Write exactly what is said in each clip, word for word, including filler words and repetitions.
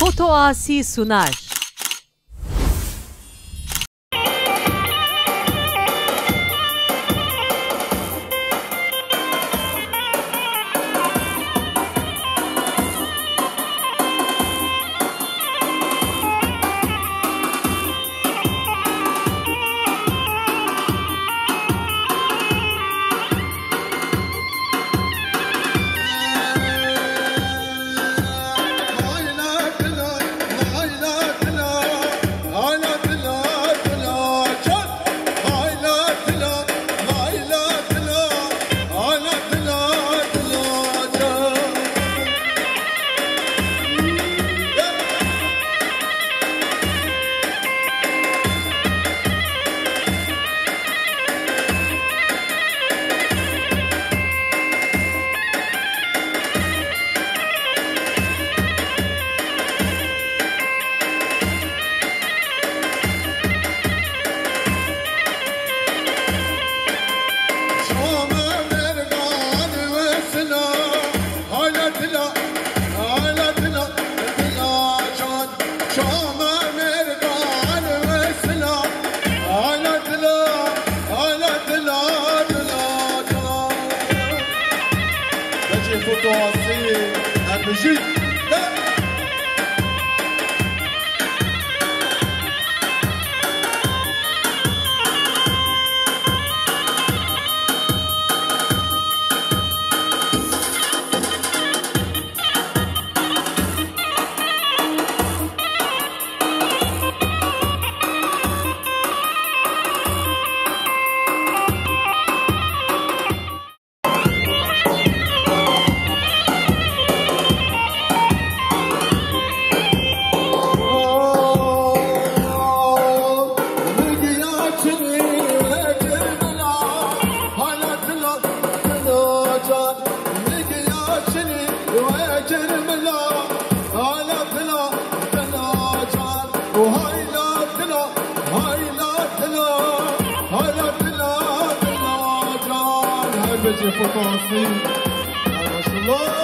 Foto Asi sunar. Foto Asî, em bijî. Her bêjê foto Asî. Maşallah.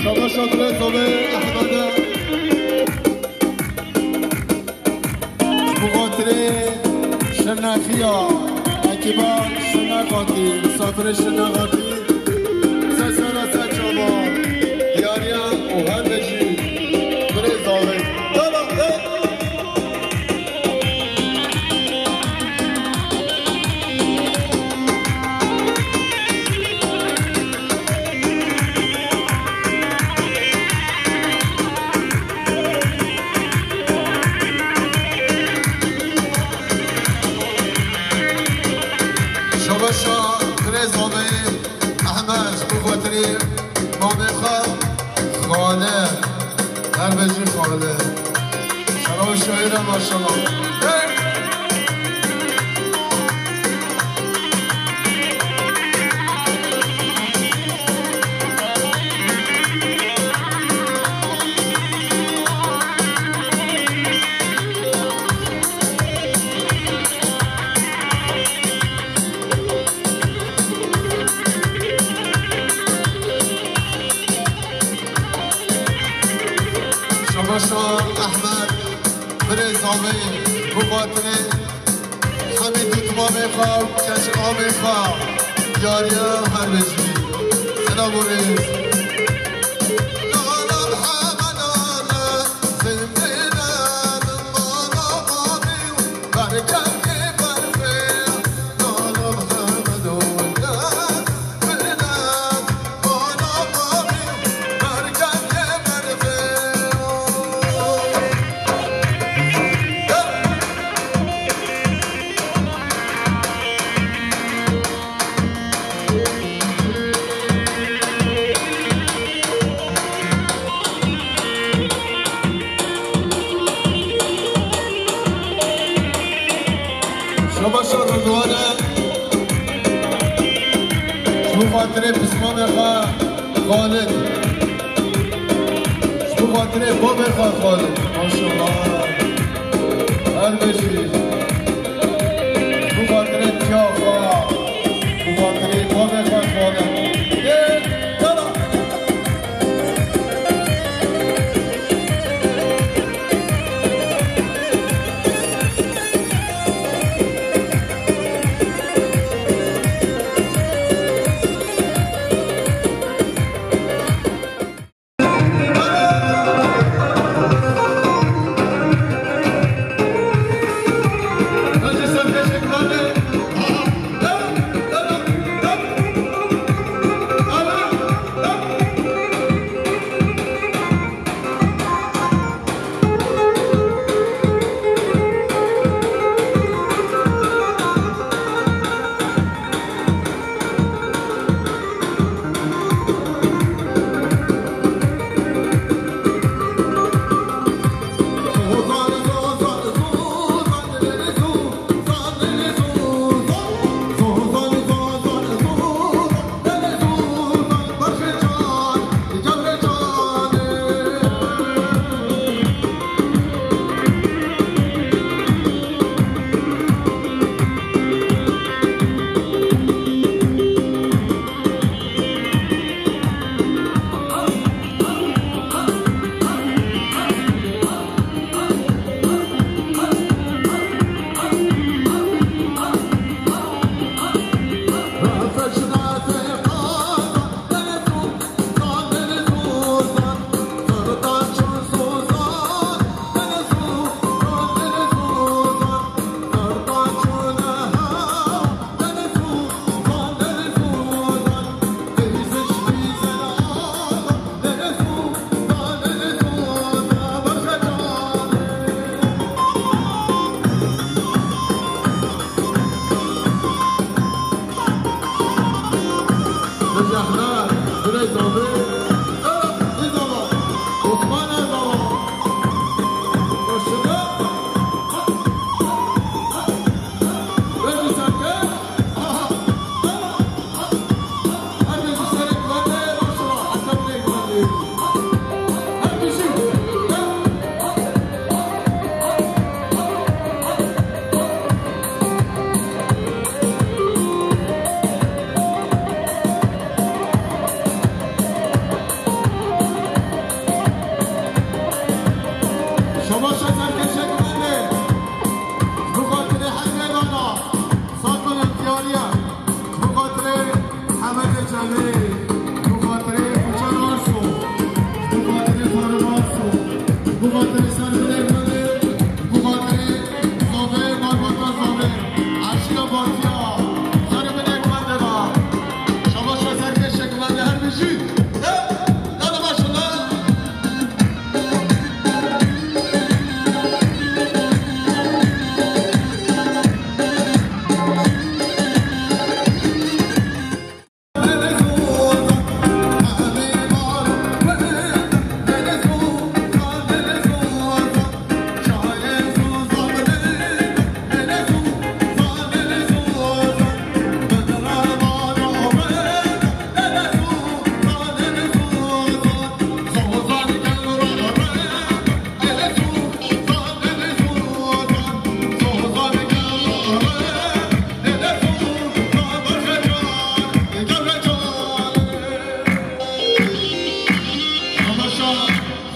Şabaş Abdullah Zobê Ehmed'e. Ji bo xatirê şirnexiya ekîba şirnexatî, misafirê şirnexatî, ser sera ser çava diyariya û her bêjî birêz davê. Dala, hey! Şabaşa Trezobê. Her bejî xwale. Şera û şaîr e maşallah. Hey! Şabaşa Ehmed, birê zavê, bu xatirê Hemî dûtmamê xwe, keçilamê xwe, diyariya her bijî. Selam û rêz. Şabaşa Ridwane, ji bo xatirê pismamê xwe Xalid. Ji bo xatirê babê xwe Xalid. Maşallah. Her bijî. Ji bo xatirê tiya xwe. Ji bo xatirê babê xwe Xalid. Ê, yala.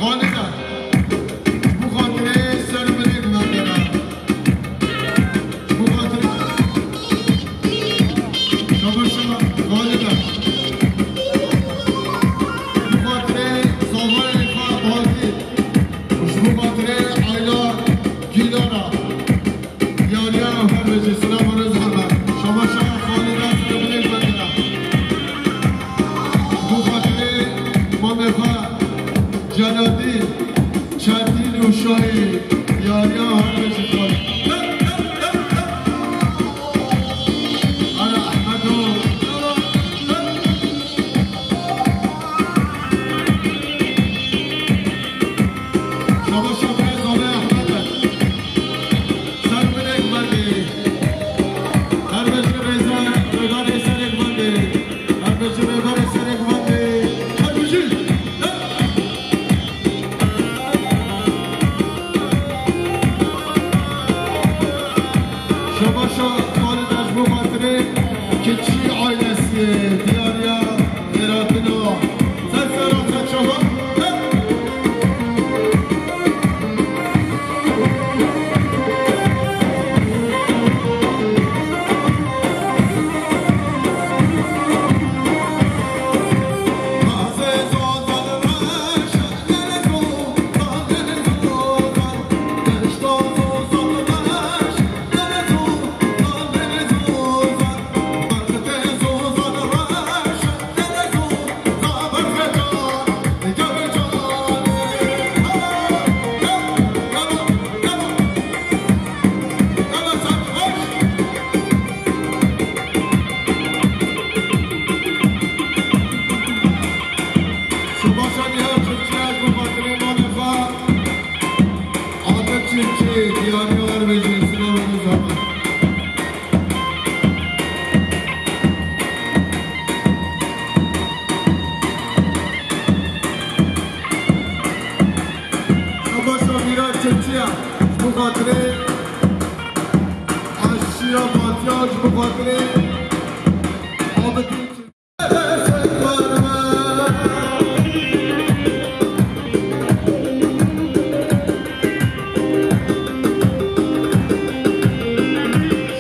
Xalide, ji bo xatirê ser û binê guhdarana. Ji bo xatirê, şabaşa Xalide. Ji bo xatirê zavayê xwe Bazî. Ji bo xatirê Ayla Gîlana. Diyariya her bijî, silav û rêz hebe. Şabaşa Xalide, ser û binê guhdarana. Ji bo xatirê mamê xwe Celadîn, Çetîn û Şahî, diyariya her bijî Xalid. Ara Ehmedo. Şabaşa Feyz Ahmet Ehmed. Ser û binê guhdarê. Her bijî rêza, rêbarê serê guhdarê. Her bijî rêbarê serê guhdarê. Her bijî. Şabaşa Xalid, ji bo xatirê Keçî ailesiyê, diyariya xêratina. Ser sera, ser çava. Şabaşa Nîha Çiftçiya, ji bo xatirê malê xwe. Adil Çiftçi, diyariya her bijî, silav û rêz hebe. Şabaşa Mîran Çiftçiya, ji bo xatirê Aşiya Fatiya, ji bo xatirê Abidîn Çiftçi.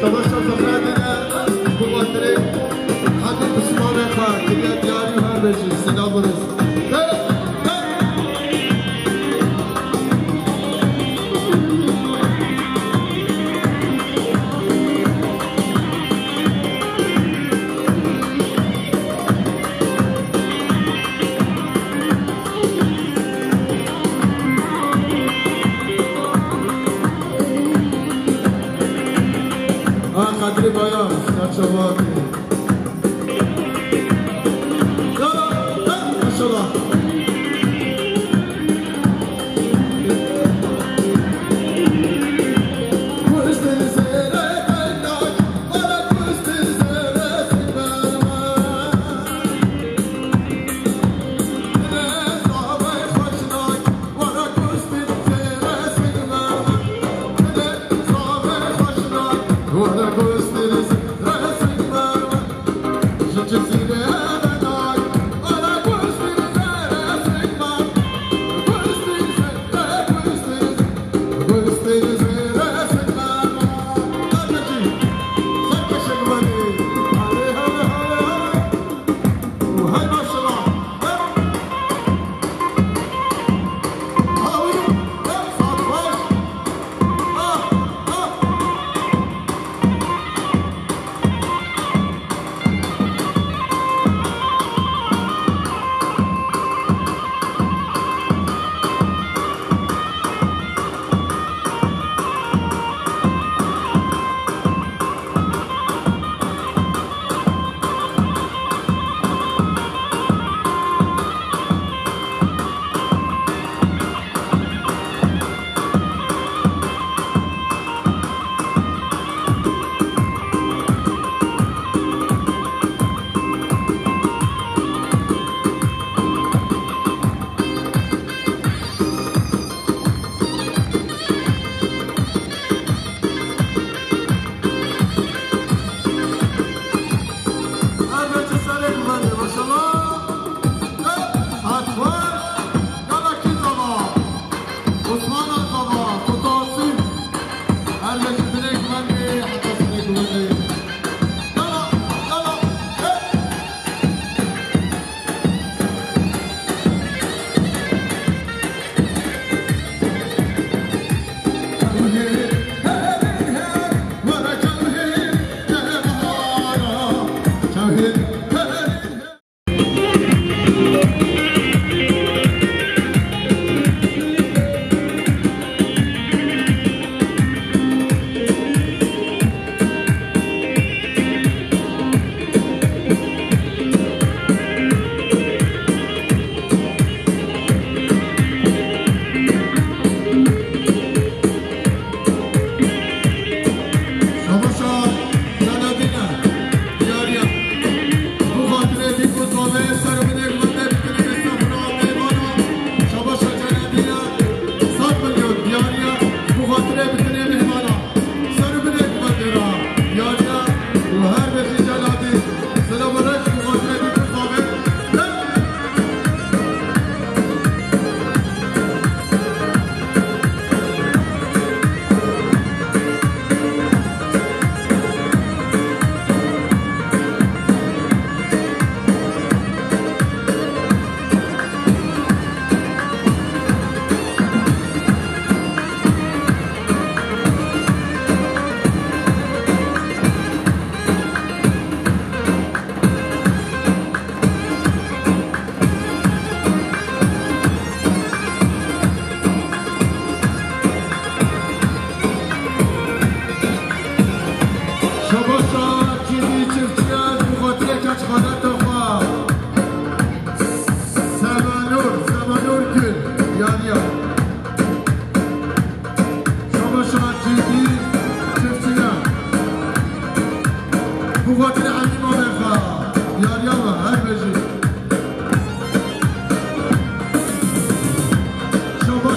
Şabaşa Zehra Dede, ji bo xatirê Hemî Pismamê xwe kiriye diyarî û her bijî, silav û rêz. Ha, Qedrî Bayan, serçava. Yala, ha, maşallah.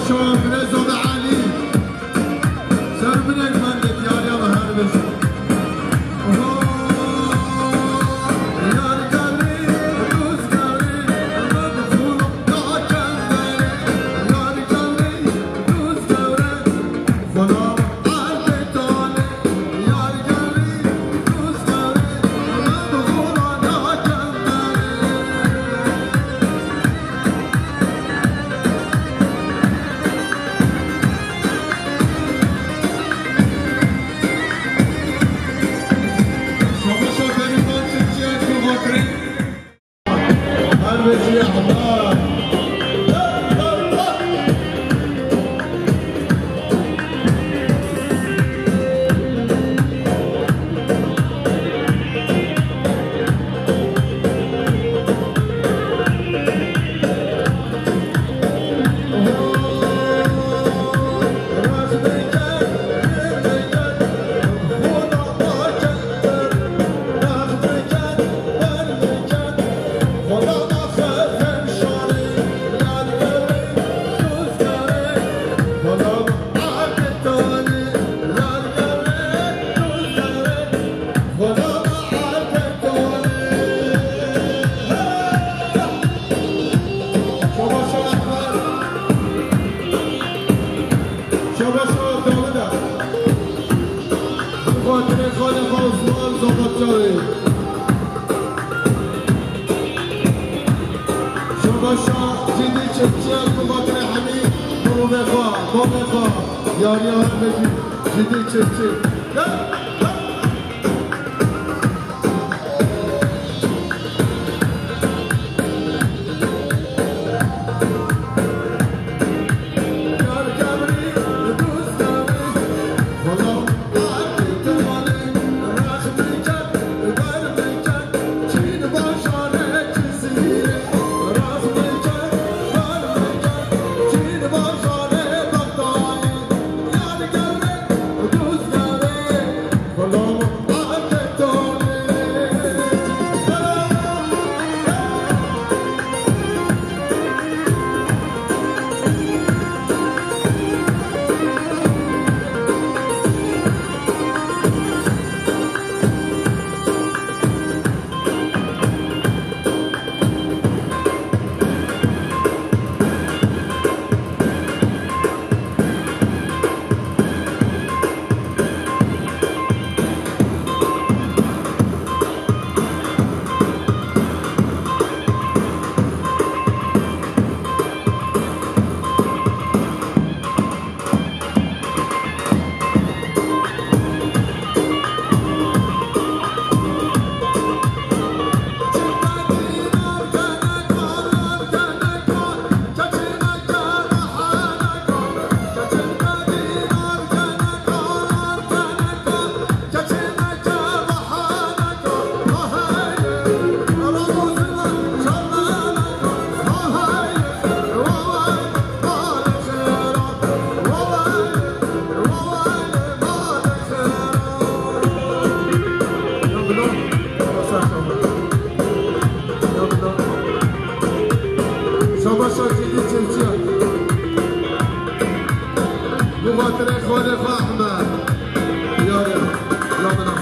Birêza me Elî, ser minek mende diyariya me her bijî. Şabaş Dawida. Bi xatirê xalê xwe Osman Zavatçarê. Şabaşa Cîdî Çiftçi, bi xatirê hemî mirovê xwe, bavê xwe, yariya her bijî Cîdî Çiftçi. Şabaşa Cîdî Çiftçi. Bi xatirê xalê xwe Ehmed. Yare, ya min a.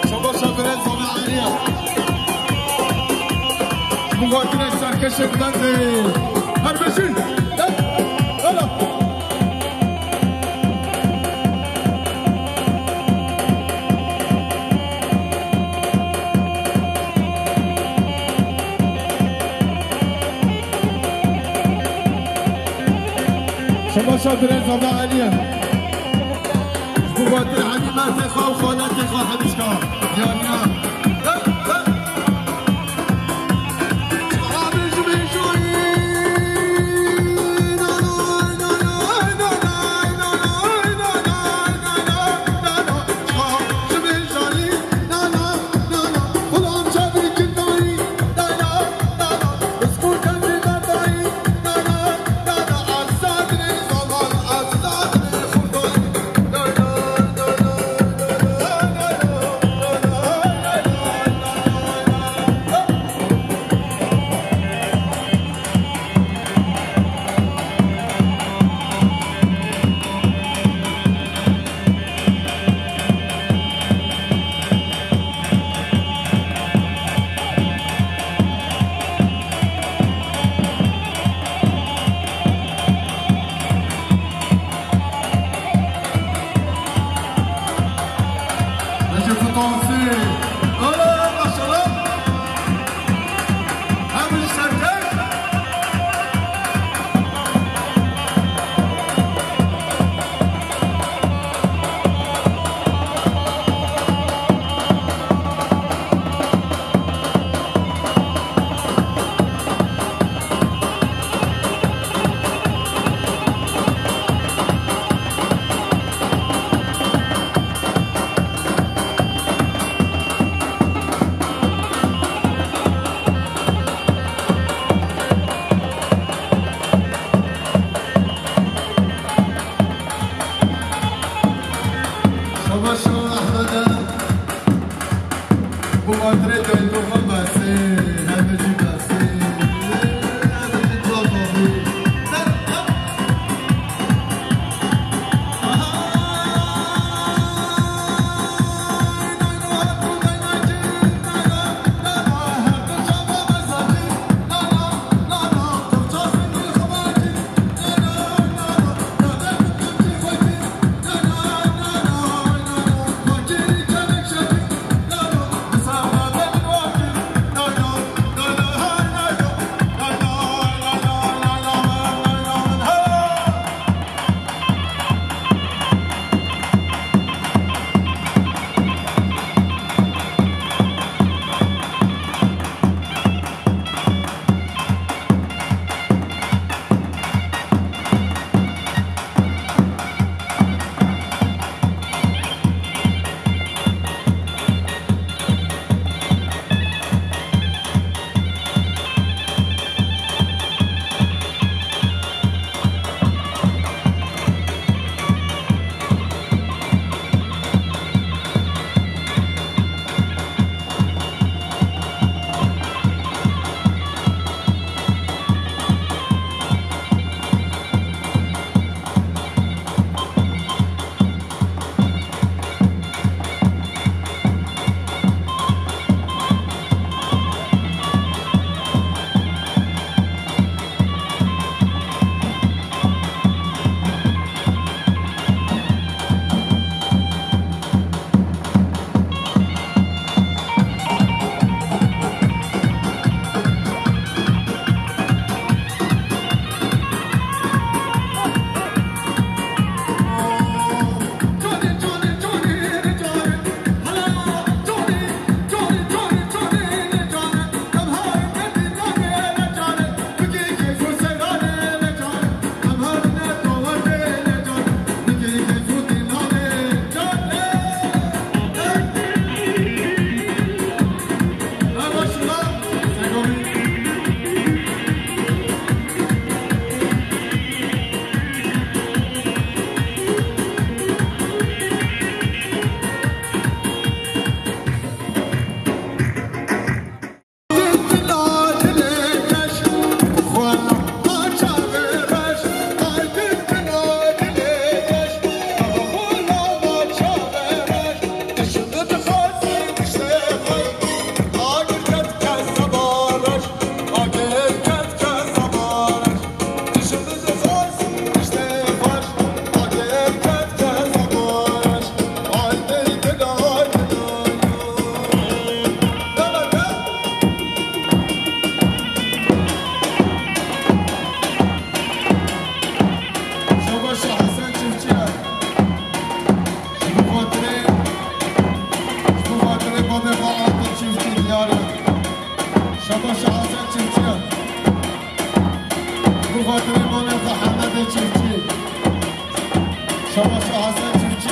Şabaş şabaş, zana eriya. Bu vakit serkeşe giden de. Her beşin. Ela. Şabaş şabaş, zana eriya. Ji bo xatir hemî mertê xwe û xaletê xwe hemîşka diyarî ne. Recep Tansî. Ala, maşallah. Hemî serkey. Şabaş Ehmede. Bu matrê daytokla besê, hemecî besê, hemecî dua babî.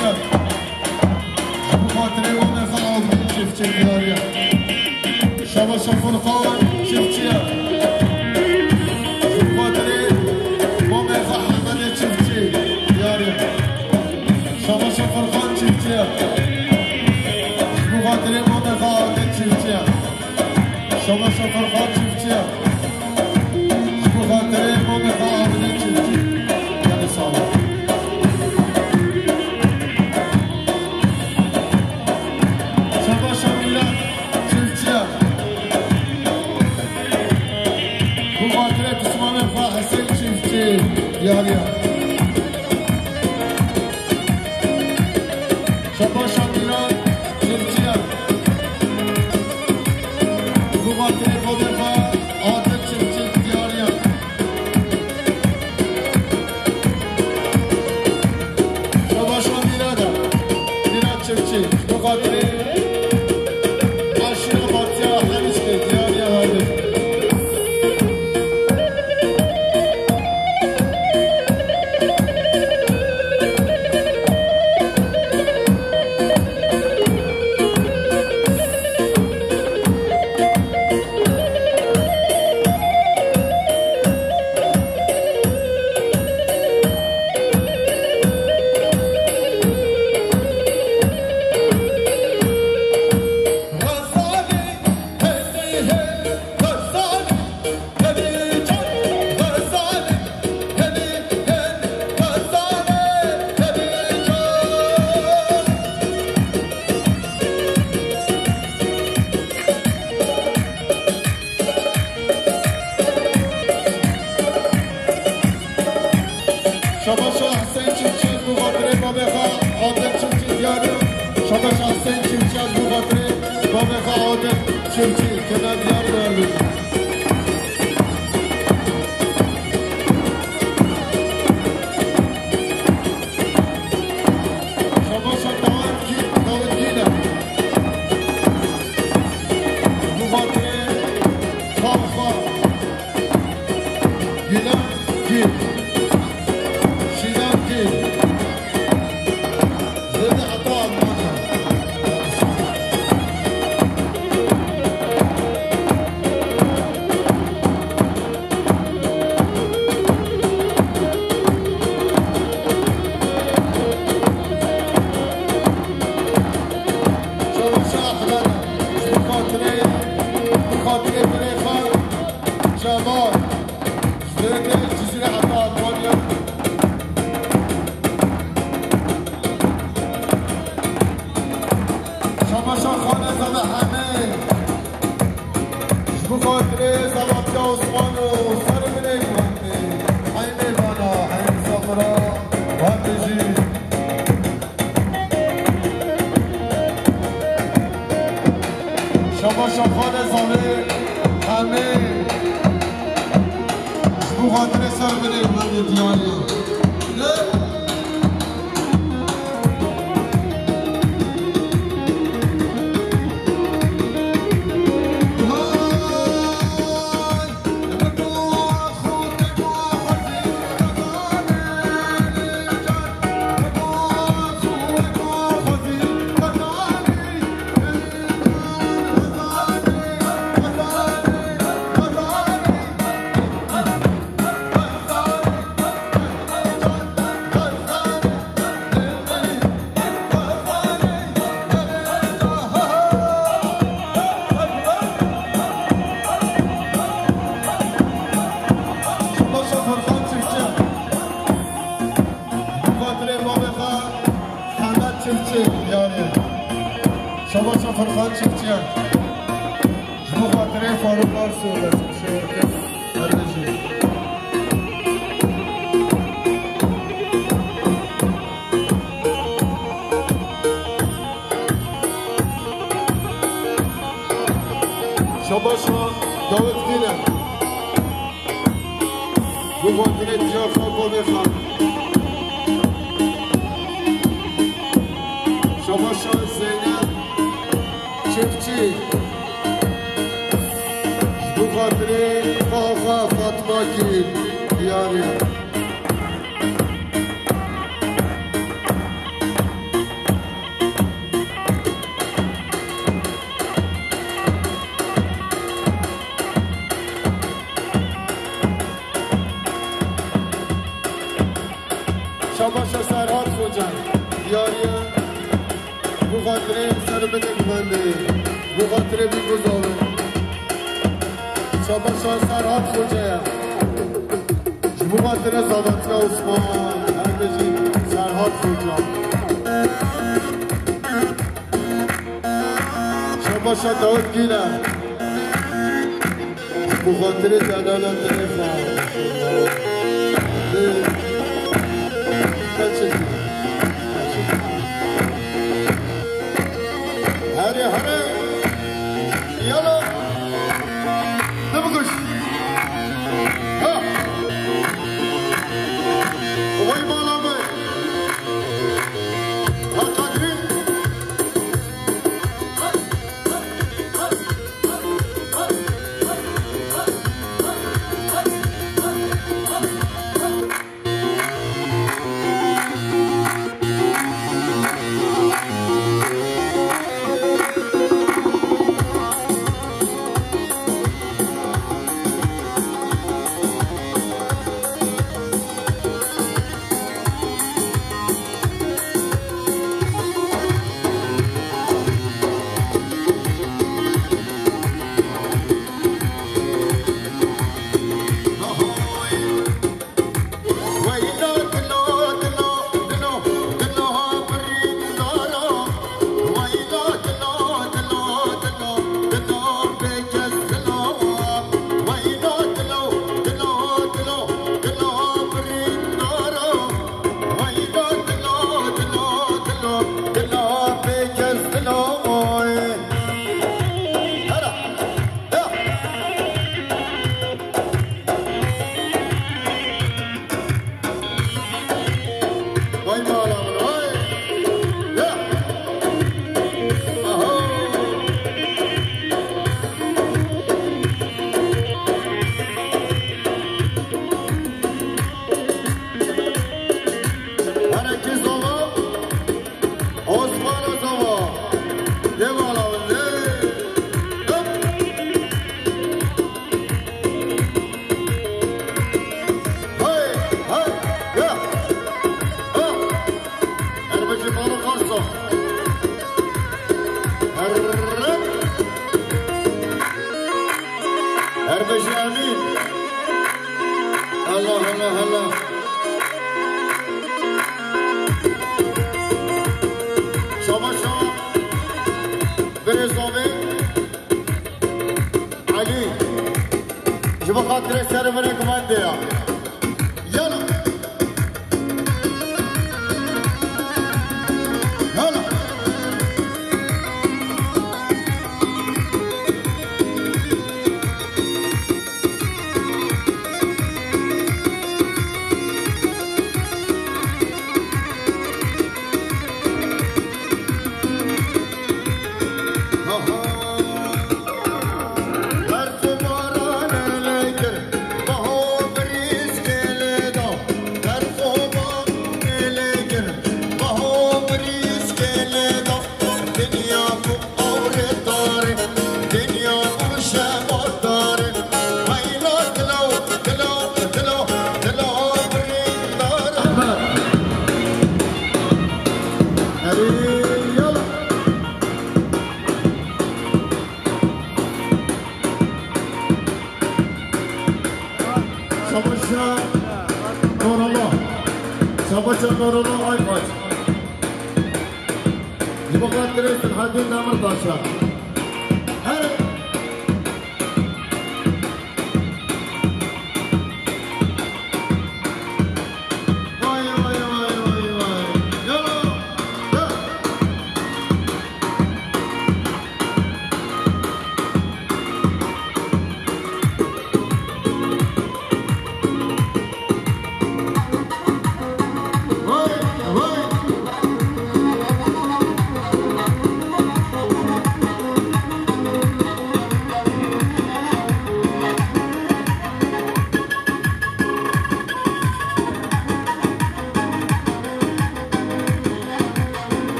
Ji bo xatirê Mamê xwe Abdî çiftçî diyar e. Şabaşa Furqan çiftçî ye. Ji bo xatirê Mamê xwe Hemedê çiftçî diyar e. Şabaşa Furqan çiftçî ye. Ji bo xatirê Mamê xwe Adil çiftçî ye. Şabaşa Furqan çiftçî ye. Ji bo xatirê Mamê xwe Abidin çiftçî. Gelek sağ ol. Şabaşa Mîran çiftçî ye. Ji bo xatirê pismamê xwe Hesên çiftçî diyar e. Şabaşa Mîran çiftçî ye. Ji bo xatirê babê xwe Adil çiftçî diyar e. Şabaşa Mîran e. Mîran çiftçî. Ji bo xatirê aşîra Partiya Hemîçkê diyar e. Şabaşa Hüseyin Çiftçi, ji bo xatirê babê xwe Adil Çiftçî diyar e. Şabaşa Hüseyin Çiftçi, ji bo xatirê babê xwe Adil Çiftçî, kene diyar e. Şabaşa Dawid Gî-, Dawid Gîl e. Ji bo xatirê xwe. Gîlan Gîl. Şîlan Gîl. Zêde heta Almanya. Şabaşa Ehmed, ji bo xatirê, bi xatirê birê xwe Cemal, ji Cizîrê heta Almanya. Şabaşa Xalê Zade Hemê. Ji bo xatirê Zalatiya Osman û serê binê Hemê. Hey mêvana, hey misafira, hate jî. Şabaşa Xalê Zade Hemê. Ji bo xatirê serê binê Hemê diyar e. Şabaşa Furkan Çiftçi. Bi xatirê babê xwe Hemed Çiftçi diyar e. Şabaşa Furkan Çiftçi. Ji bo xatirê Farûq Arsu, Resul Şêxê, her bijî. Şabaşa Dawid Gîl e. Bo xatirê diya xwe babê xwe. Şabaşa Zeynep Çiftçî. Ji bo xatirê xwe Fatma Gîl diyar e. Xatirê ser binê guvendê, ji bo xatirê bî buzavê. Şabaşa Serhat Xoce ye. Ji bo xatirê Zavatîya Osman, her bijî Serhat Xoce. Şabaşa Dawid Gîle. Ji bo xatirê delala dilê xwe. Herê, herê. Yala. Nibiguş. Ha. Vay bala vay. Ha, Kadri. Vay mala min, vay. Ya. Aha. Herkes zava. Osman Zava. Dê mala min, dê. Hop. Hey, hey, ya. Ha. Erbejî Balo Karso. Errep. Erbejî Emîn. Allah, Allah, Allah. Şabaş, şabaş. Birêz Zomê. Elî, ji bo xatirê serê min ê gumendê ya. Yala. Yala. Şabaşa Nurullah. Şabaşa Nurullah Aybaş. Ji bo xatirê Selahaddin Demirtaşa. Her Vay, vay, vay, vay, vay. Ya, ya. Vay, vay.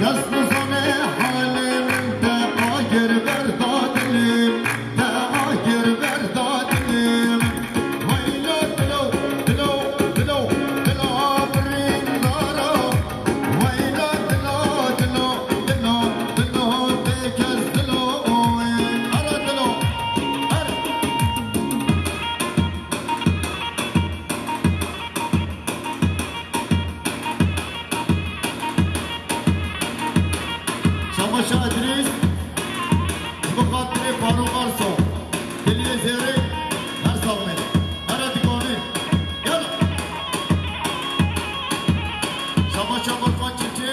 Kes nizane halê min, te agir berda dilê min, te agir berda dilê min. Weyla dilo, dilo, dilo, dilo birîndara. Weyla dilo, dilo, dilo, dilo bêkes dilo. Here dilo, here. Şabaşa Idrîs, ji bo xatirê Farûq Arso, Diliyê Zêrê, her sax be. Here dikanî. Yala. Şabaşa Furkan Çiftçi,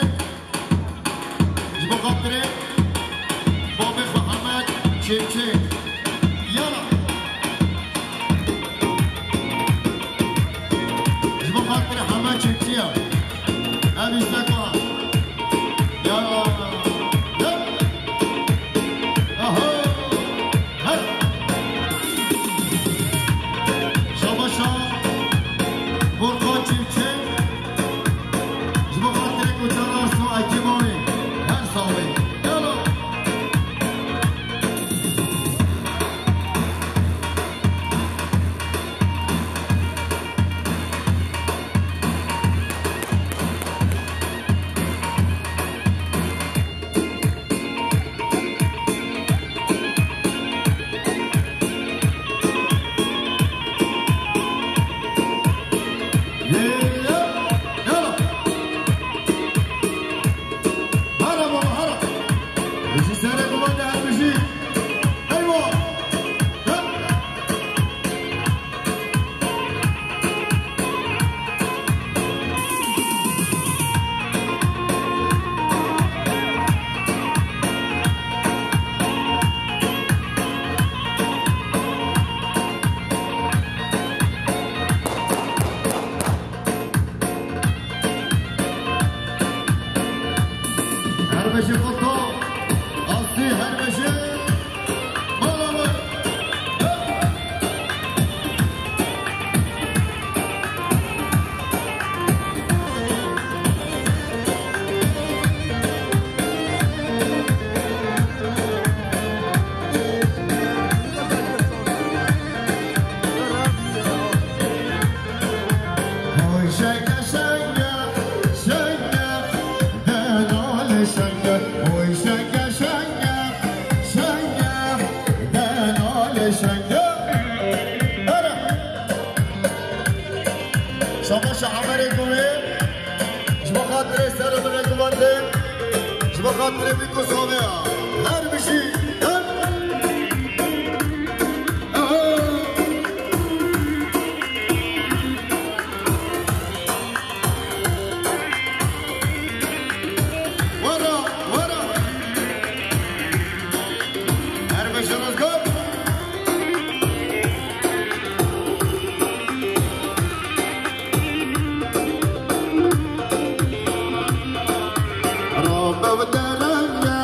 ji bo xatirê babê xwe Hemed Çiftçi. Yala. Ji bo xatirê heme çekçiya. Ev îsteka. Ya. Ya. Aha. Her. Şabaşa. Burko çiftçi. Ji bo xatirê ku te rast û ekîba wê. Her sax wê. Yala. Here baba, here. Bijî serê guman de her bijî. Eywa. Hep. Her beşe foto, Aslı her beşe, bala mı? Oy şenge şenge, şenge, delale şenge. Oy şenge şenge, şenge, delale şenge. Hele. Şabaşa Amerê Gumê, ji bo xatirê serê min rê gumandê, ji bo xatirê vî ku save ya. Her bijî, her. Aha. Wera, wera. Her beşe rizgar. Rabe ve derenge,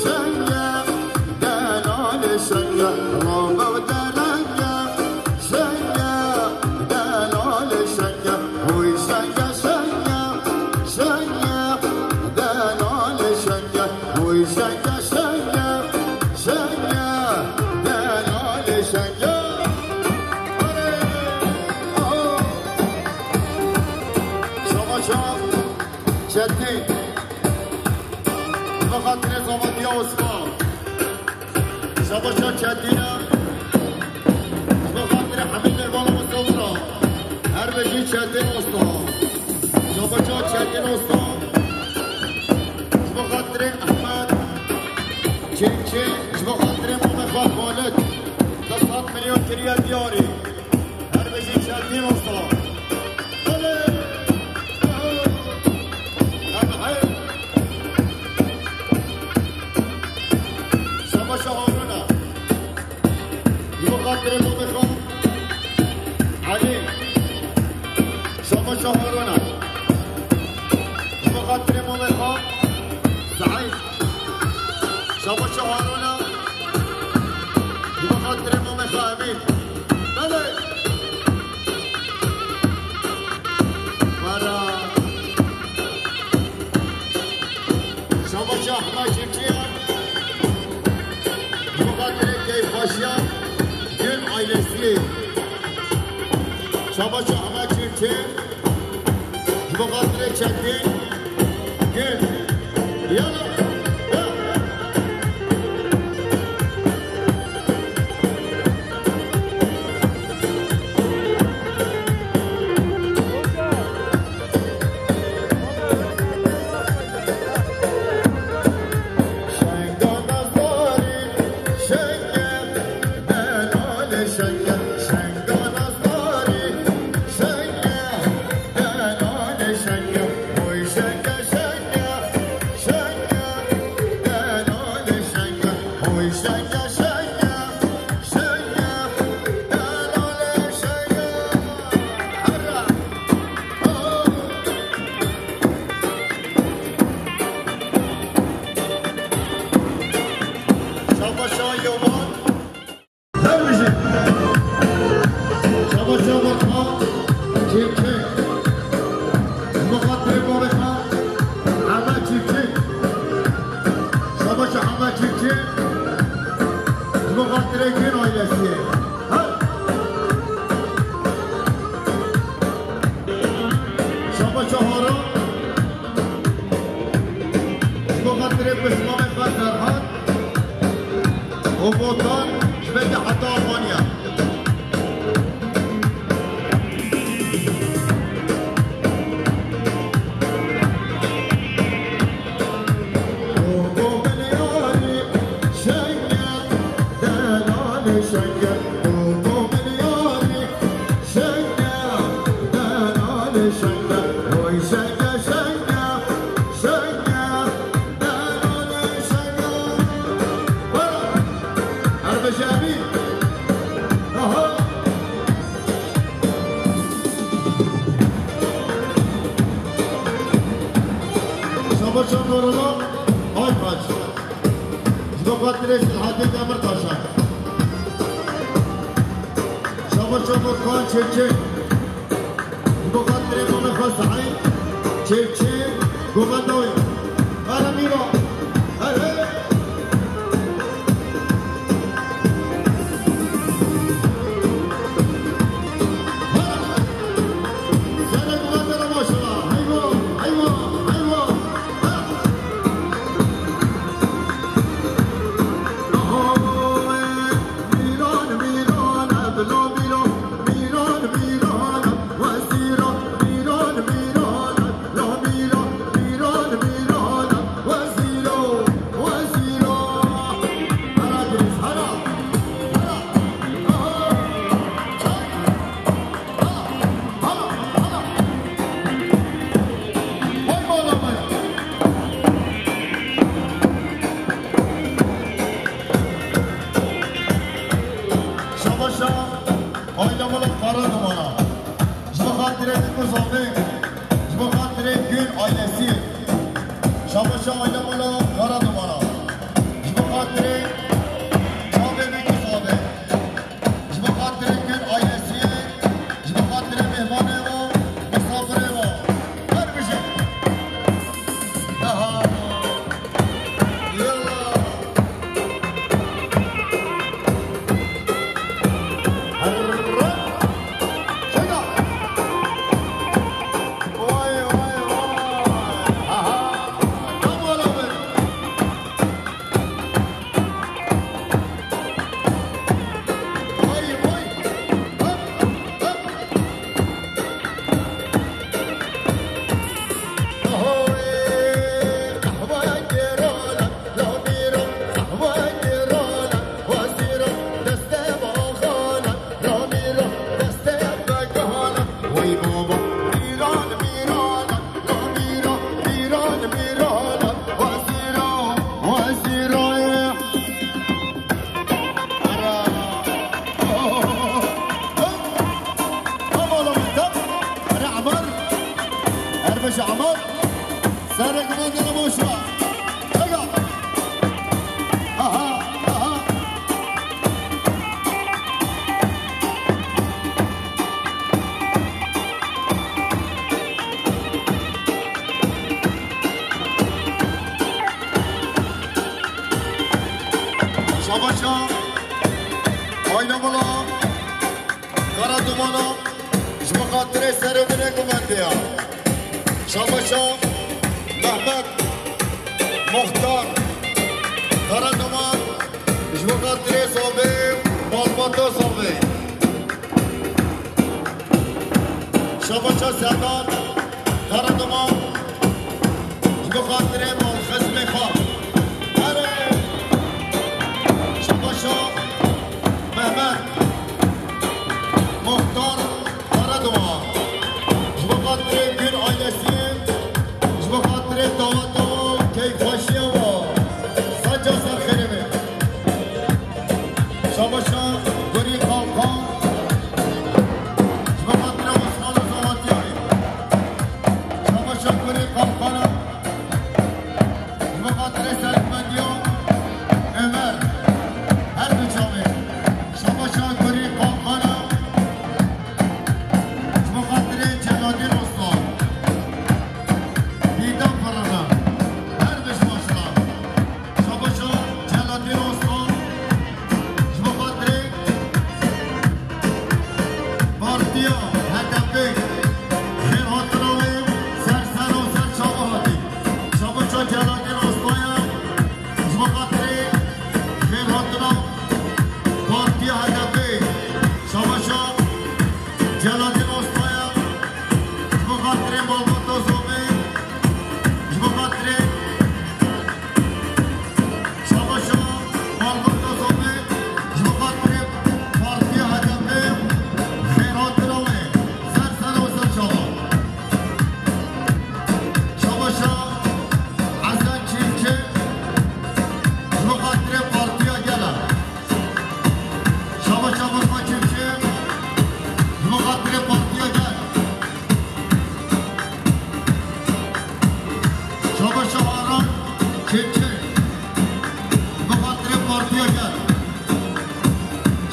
şenge, delale şenge. Rabe ve derenge, şenge, delale şenge. Oy şenge, şenge, şenge, delale şenge. Oy şenge, şenge, şenge, delale şenge. Oley! Oho! Şabaşa Çetin. Bi xatirê Zavadiya Osman. Şabaşa Çetin'e. Bi xatirê Hemîd Mêrvan Mustafa'ya. Her bijî Çetin Usta. Şabaşa Çetin Usta. Ji bo xatirê Ehmed Çêkçê, ji bo xatirê Mamê xwe Xalid, du sed milyon kiriye diyarî. Her bijî Çetin Usta. Belê. Ev hey. Şabaşa Harûna. Ji bo xatirê Mamê xwe Elî. Şabaşa Harûna. Ji bo xatirê Mamê xwe Seîd. Şabaşa Harûna. Ji bo xatirê Mamê xwe Emîn. Belê. Wera. Şabaş Ahmet Çiftçi, Mukaddire Keyfbaşiyan, Gül ailesi. Şabaş Ahmet Çiftçi, Mukaddire Çetin, Gül. Yalla. Şabaşa Yaman. Her bijî. Şabaşa Vatma. Çiftçi. Mukaddire Babeka. Ahmet Çiftçi. Şabaşa Ahmet Çiftçi. Mukaddire Gün ailesi. Ha? Şabaşa Hara. Ji bo xatirê pismamê xwe Serhat û Botan ji vê de heta Almanya. Û bo milyarî şenger, delalê şenger, û bo milyarî şenger, delalê şenger, oy şenger, şenger, şenger, delalê şenger. Wera! Her bejarî. Aha! Şabaşa Nurullah Aytaç. Ji bo xatirê Selahattin Demirtaşa. Şabaşa Furkan Çiftçi. Ji bo xatirê mamê xwe Seîd Çiftçi. Govendawî. Eremîro. Her hey. Ayna Mala Karadomana ji bo xatirê serê min ê guvendiya. Şabaşa Mehmet Muxtar Karadoman ji bo xatirê Zavê, malbata Zavê. Şabaşa Sedat Karadoman ji bo xatirê malxizmê xwe. Erê! Şabaşa Mehmet Muxtar Karadoman. Ji bo xatirê Gül ailesî, ji bo xatirê daweta û keyfxweşiya we. Saca ser xêrê me. Şabaşa Gurî Qalqan. Ji bo xatirê Osman û Zawatiyayê. Şabaşa Gurî Qalqana. Ji bo xatirê serhilmendiya Ömer. Her du çavê. Şabaşa Gurî Qalqana. Ji bo xatirê Celadîn Osman. Dîdan Ferhana. Her du ji maşala. Şabaşa Celadîn Osman. Ji bo xatirê partiya H D P xêrhatina wê ser ser û ser çava hatî. Şabaşa Celadîn Osman ya. Ji bo xatirê xêrhatina partiya H D P. Şabaşa Celadîn Osman ya. Ji bo xatirê malbata Zavê. Ji bo xatirê Şabaşa malbata Zavê, ji bo xatirê partiya H D P xêrhatina wê. Ser ser û ser çava. Şabaşa Hesen Çiftçi, ji bo xatirê partiya Gel e. Şabaşa Fatma Çiftçi, ji bo xatirê partiya Gel. Şabaşa Aran Çiftçi, ji bo xatirê partiya Gel.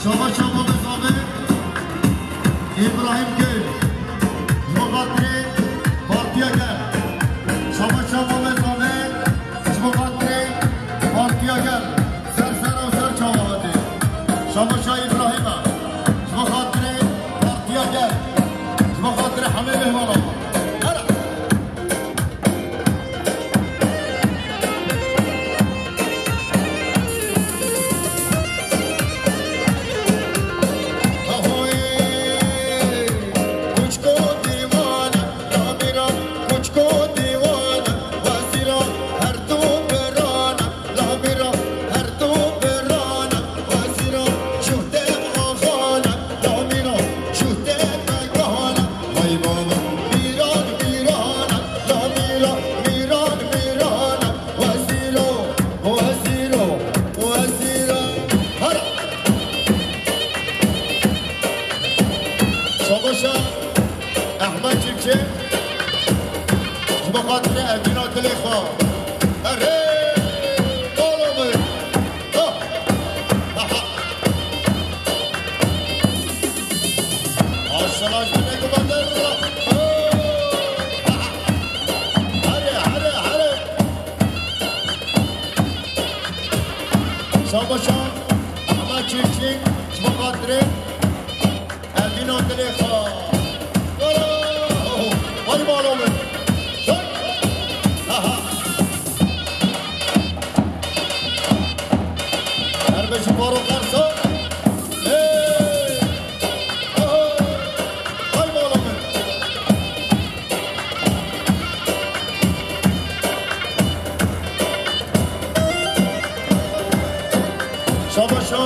Şabaşa Mamê Zavê, Îbrahîm Gül, ji bo xatirê partiya Gel. Şabaşa Mamê Zavê, ji bo xatirê partiya Gel. Ser ser û ser çava hatî. Şabaşa Îbrahîm e. Ji bo xatirê partiya Gel. Ji bo xatirê hemê mehmana. Here. Ahoyê, kuçko dîwana, lamîra, kuçko dîwana, wezîra, her du birana. Lamîra her du birana, wezîra şuhte axana, lamîra şuhte megahana. Vay baba, mîran mîrana, lamîra mîran mîrana, wezîro, wezîro, wezîro. Hara! Şabaşa Ehmed Çiftçi. Ji bo xatirê evîna dilê xwe. Erê! Bala min! Ah! Aha! Aşağı ji binê gubandarê re. Aha! Here, here, here! Şabaşa Ehmed Çiftçi, ji bo xatirê Evîna dilê xwe. Wala! Vay bala min! Çak! Aha! Her bijî baro qersa. Hey! Aha! Vay bala min! Şabaşa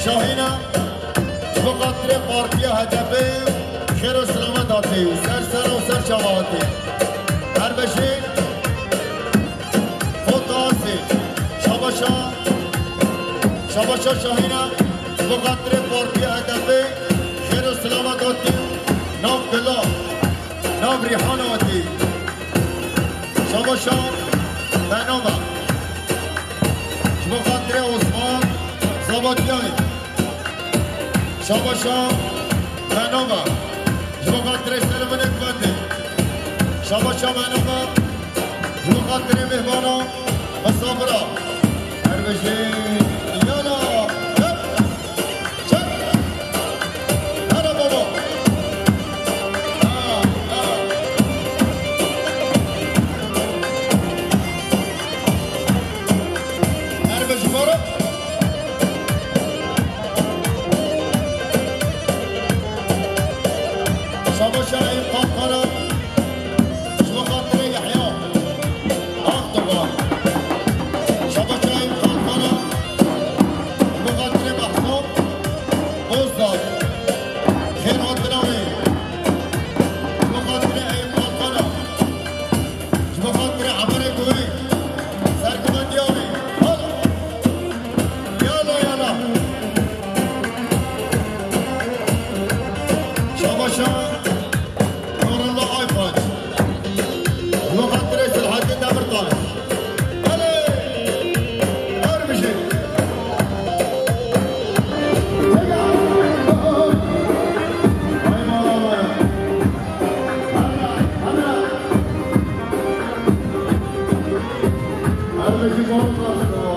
Şahîna, ji bo xatirê partiya H D P xêr û selamet hatî. Ser ser û ser çava hatî. Her bijî Fotasi. Şabaşa, Şabaşa Şahîna, ji bo xatirê partiya H D P xêr û selamet hatî. Nav Gula, nav Rîhana hatî. Şabaşa Menoma. Ji bo xatirê Osman Zabatiyayê. Şabaşa Menoma. Ji bo xatirê serê min ê guvendê. Şabaşa Menoma. Ji bo xatirê mêhmana misafira. Her bijî ya Her ne ki bol kalsın.